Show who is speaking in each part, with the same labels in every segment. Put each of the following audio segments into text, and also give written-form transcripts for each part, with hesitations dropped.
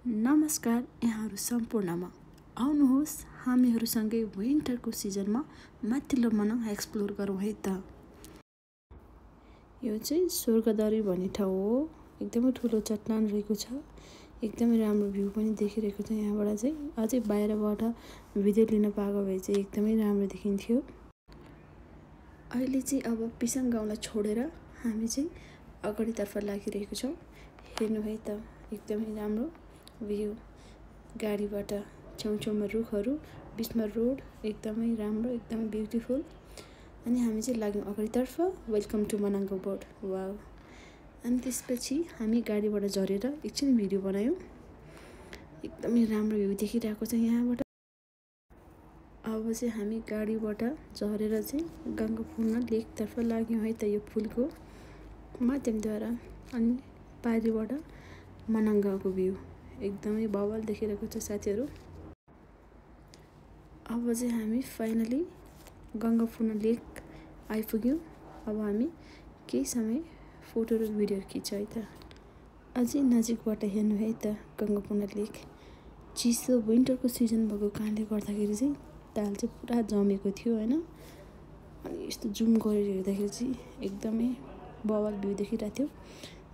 Speaker 1: नमस्कार यहाँहरू सम्पूर्णमा आउनुहोस् हामीहरूसँगै विन्टरको सिजनमा माथिल्लो मनाङ एक्सप्लोर गरौँ है त। यो चाहिँ स्वर्गदरी भन्ने ठाउँ हो। एकदमै ठुलो चट्टान रहेको छ, एकदमै राम्रो भ्यू पनि देखिरहेको छ। यहाँबाट चाहिँ अझै बाहिरबाट भिडियो लिन पाएको भए चाहिँ एकदमै राम्रो देखिन्थ्यो। अहिले चाहिँ अब पिसाङ गाउँलाई छोडेर हामी चाहिँ अगाडितर्फ लागिरहेको छौँ। हेर्नु है त, एकदमै राम्रो भ्यू, गाडीबाट छेउछेउमा रुखहरू, बिचमा रोड, एकदमै राम्रो, एकदमै ब्युटिफुल। अनि हामी चाहिँ लाग्यौँ अगाडितर्फ, वेलकम टु मनाङको बोर्ड। वाउ। अनि त्यसपछि हामी गाडीबाट झरेर एकछिन भिडियो बनायौँ। एकदमै राम्रो भ्यू देखिरहेको छ यहाँबाट। अब चाहिँ हामी गाडीबाट झरेर चाहिँ गङ्गापूर्ण लेकतर्फ लाग्यौँ है त, यो पुलको माध्यमद्वारा। अनि पारिबाट मनाङ गाउँको भ्यू एकदमै बवाल देखिरहेको छ साथीहरू। अब चाहिँ हामी फाइनली गङ्गापूर्ण लेक आइपुग्यौँ। अब हामी केही समय फोटो र भिडियोहरू खिच्छौँ है त। अझै नजिकबाट हेर्नु है त गङ्गापूर्ण लेक। चिसो विन्टरको सिजन भएको कारणले गर्दाखेरि चाहिँ ताल चाहिँ पुरा जमेको थियो होइन। अनि यस्तो जुम गरेर हेर्दाखेरि चाहिँ एकदमै बवाल भ्यू देखिरहेको थियो।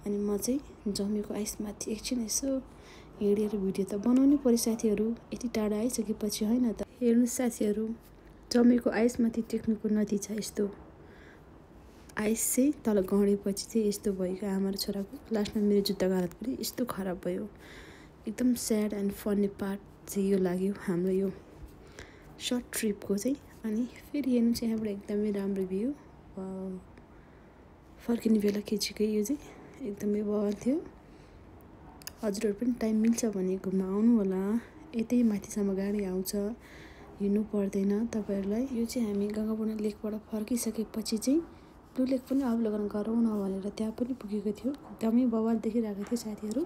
Speaker 1: अनि म चाहिँ जमेको आइसमाथि एकछिन यसो हिँडेर भिडियो त बनाउनै पर्यो साथीहरू, यति टाढा आइसकेपछि होइन त। हेर्नुहोस् साथीहरू, जमेको आइसमाथि टेक्नुको नतिजा यस्तो। आइस चाहिँ तल गढेपछि चाहिँ यस्तो भएको। आमा र छोराको लास्टमा मेरो जुत्ताको हालत पनि यस्तो खराब भयो। एकदम स्याड एन्ड फनी पार्ट चाहिँ यो लाग्यो हाम्रो यो सर्ट ट्रिपको चाहिँ। अनि फेरि हेर्नु चाहिँ यहाँबाट एकदमै राम्रो भ्यू। फर्किने बेला खिचेकै यो चाहिँ एकदमै बवाल थियो। हजुरहरू पनि टाइम मिल्छ भने घुम्न आउनु होला। यतै माथिसम्म गाडी आउँछ, हिँड्नु पर्दैन तपाईँहरूलाई। यो चाहिँ हामी गङ्गापूर्ण लेकबाट फर्किसकेपछि चाहिँ ब्लु लेक पनि अवलोकन गरौँ न भनेर त्यहाँ पनि पुगेको थियो। एकदमै बवाल देखिरहेको थियो साथीहरू।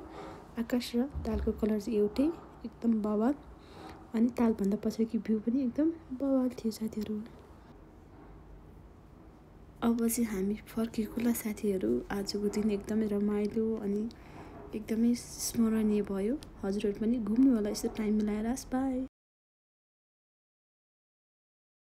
Speaker 1: आकाश र तालको कलर चाहिँ एउटै, एकदम बवाल। अनि तालभन्दा पछाडिको भ्यू पनि एकदम बवाल थियो साथीहरू। अब चाहिँ हामी फर्केकोला साथीहरू। आजको दिन एकदमै रमाइलो अनि एकदमै स्मरणीय भयो। हजुरहरू पनि घुम्नु होला यस्तो टाइम मिलाएर। बाई।